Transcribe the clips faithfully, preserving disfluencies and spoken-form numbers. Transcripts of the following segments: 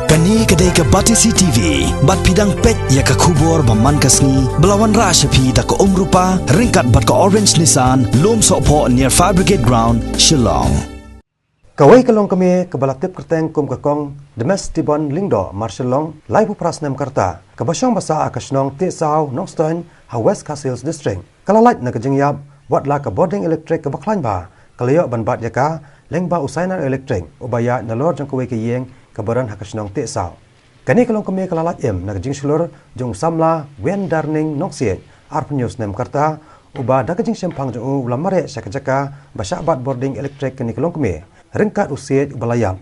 Kane ka dei ka Batesi T V, bad phi dang peit ïa ka khubor ba man ka sngi, ba la wanrah sha phi da ka Umrupa, ryngkat bad ka Orange Nissan, Lumsohphoh near Fire Brigade Ground, Shillong. Kawei ka longkmie kaba la tip kyrteng kum ka Kong Demestibon Lyngdoh mar Shillong, laiphew phra snem ka rta, kaba shong basa ha ka shnong Tehsaw, Nongstoiñ, ha West Khasi Hills District. Ka la lait na ka jingïap, wat la ka bording elektrik kaba khlaiñ bha ka la ïoh ban bat ïa ka, lyngba u sainar elektrik uba ïaid nalor jong kawei ka ïing kaba don ha ka shnong Tehsaw. Kane ka longkmie ka la lait im na ka jingshlur jong u samla Wiendarning Nongsiej, arphew hynñiew snem ka rta, uba da ka jingshemphang jong u u la mareh sha ka jaka ba shah bat bording elektrik kane ka longkmie, ryngkat u Siej uba la ïap.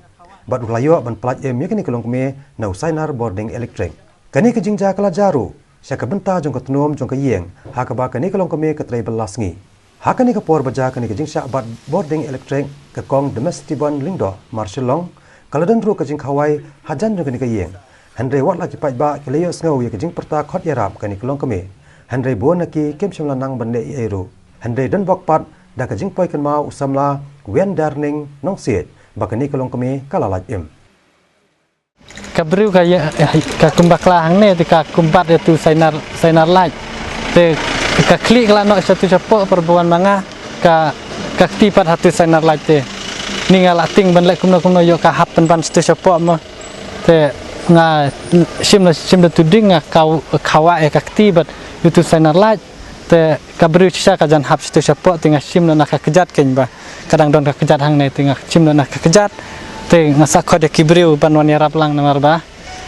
Bad u la ïoh ban pyllait im ïa kane ka longkmie na u sainar bording elektrik. Kane ka jingjia ka la jia ruh sha ka bynta jong ka tnum jong ka ïing ha kaba kane ka longkmie ka trei bylla sngi. Ha kane ka por ba jia kane ka jingshah bat bording elektrik, ka Kong Demestibon Lyngdoh mar Shillong, ka la don ruh ka jingkhawai hajan jong kane ka ïing. Hynrei wat la ki paidbah ki la ïohsngew ïa ka jingpyrta khot ïarap kane ka longkmie, hynrei bun na ki kim shym la nang ban leh ei ei ruh. Hynrei donbok pat da ka jingpoi kynmaw u samla Wiendarning Nongsiej ba kane ka longkmie ka la lait im. Ka briew ka ïa, ka kum bakla hangne te ka kum bat ïa tu sainar, sainar lait. Te ka khlieh ka la noh sha tu shapoh, por ba wan ma nga ka, ka kti pat ha tu sainar lait te. Ni nga la tieng ban leh kumno kumno ïoh ka hap pynban sha tu shapoh mo. Te nga shim la, shim la tu ding nga kaw, khawa ïa ka kti bad ïa tu sainar lait. Te ka briew shisha ka jan hap sha tu shapoh, te nga shim noh na ka kjat kein ba ka dang don ka kjat hangne, te nga shim noh na ka kjat. Te nga sa khot ïa ki briew ban wan ïarap lang namar ba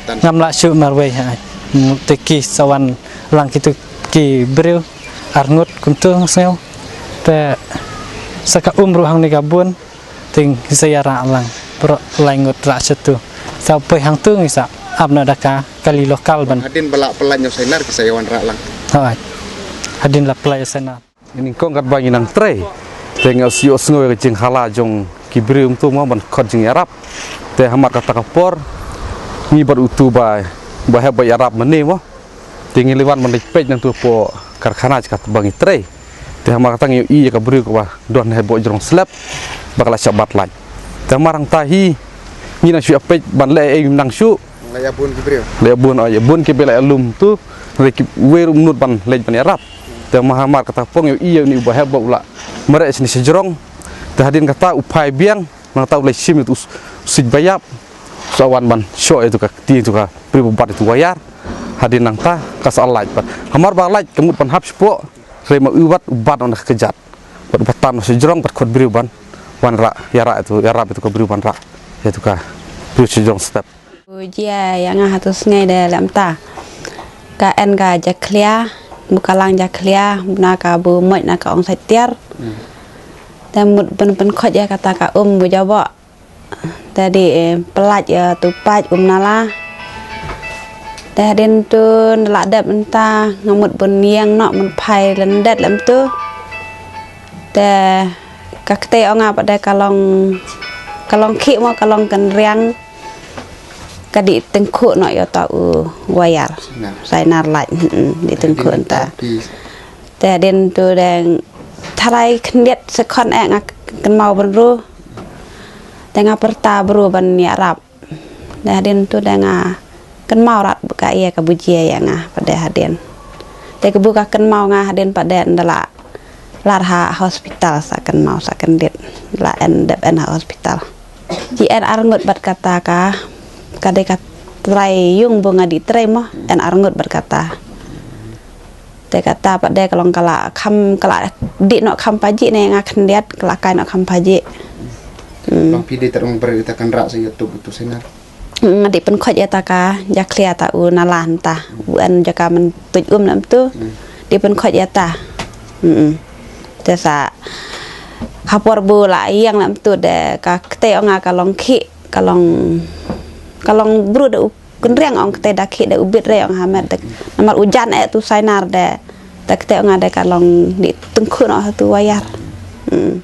ngam lah shuh marwei ha. Te ki sa wan lang kitu ki briew arngut kumtu nga sngew. Te sa ka um ruh hangne ka bun. Te ngi sa ïarap lang, pyrshah lai ngut rah sha tu. Sa poi hangtu ngi sa ap noh da ka kali lokal ban. Hadien ba la pyllait noh sainar ki sa ïa wanrah lang. Hooid. Hadien la pyllait sainar. Ngi nyngkong katba ngi nang trei, te ngi ïohsngew ïa ka jinghala jong ki briew kumtu mo ban khot jingïarap. Te hamar kata ka por ngi bad utu ba, ba hap ba ïarap mynne mo. Te ngi la wan ban leit peit nangtu hapoh karkhana jong kaba ngi trei. Te hamar kata ngi ïohi ïa ka briew kaba don hapoh jrong slab ba ka la shah bat lait. Te hamar hangta hi ngi nang shu ïa peit ban leh ei ei nang shu. La ïa bun ki briew. La ïa bun, oh, ïa bun kiba la ïa lum tu. Hynrei kiwei ruh ym nud ban leit ban ïarap. Te hamar, hamar kata pong ïohi ïa uni uba hap ba u la mareh shane sha jrong. Te hadien kata u phai biang. Nangta u la shim ïa utu u s-, u siej ba ïap. Sa wan ban shoh ïa utu ka kti, ïa utu ka briew ba bat ïa utu u wire. Hadien nangta ka sa lait pat. Hamar ba lait ka mut ban hap shapoh. Hynrei ma u bat, u bat na ka kjat. Bad u ba tan sha jrong bad khot briew ban wan rah, ïarap ïa utu, ïarap ïa utu ka briew ban rah ïa utu ka briew sha jrong step. U jia ïa nga ha tu sngi de lem ta. Ka en ka jakhlia, bu ka lang jakhlia, na ka bu moit na ka ong sait tiar. Hmm. Te mut ban pynkhot ïa kata ka um bu jaboh. Te dei, eh, pyllait ïa tu paip um nala. Te hadien tu nala dep mynta nga mut ban ïeng noh mynphai lyndet lem tu. Te ka ktei ong nga pat de ka long, ka long khih mo ka long kynriang. Ka dei tyngkhuh noh ïa uta u wire. Sainar. Sainar lait, hmm, dei tyngkhuh nta. Te hadien tu dang tharai khyndiat sekhon eh nga kynmaw ban ruh. Te nga pyrta bru ban ïarap. Te hadien tu dang nga kynmaw rat ka ïa ka bu jia ïa nga pat de hadien. Te ka bu ka kynmaw nga hadien pat de nda la lar ha hospital sa kynmaw sa kyndit. La en dep en ha hospital. Ji en arngut bad kata ka, ka dei ka trai yung bu nga dei trai mo, en arngut bad kata. Te kata pat de ka long ka la kham, ka la dih noh kham paji ne nga khyndiat, ka la kai noh kham paji. Hmm. Long phi dei ta rong bre ta kan rah sa ïa tu tu sainar. Nga dei pynkhot ïa ta ka jakhlia ta u nala nta. U en jaka men tuj um nam tu. Hmm. Dei pynkhot ïa ta. Hmm. Te sa ha por bu la ïeng nam tu de ka ktei ong nga ka long khih, ka long, ka long bru de u kynriang ong ktei da khih de u bit re ong ha met de. Namar u jan eh tu sainar de. Te ktei ong nga de ka long dei tyngkhuh noh ha tu wire. Hmm.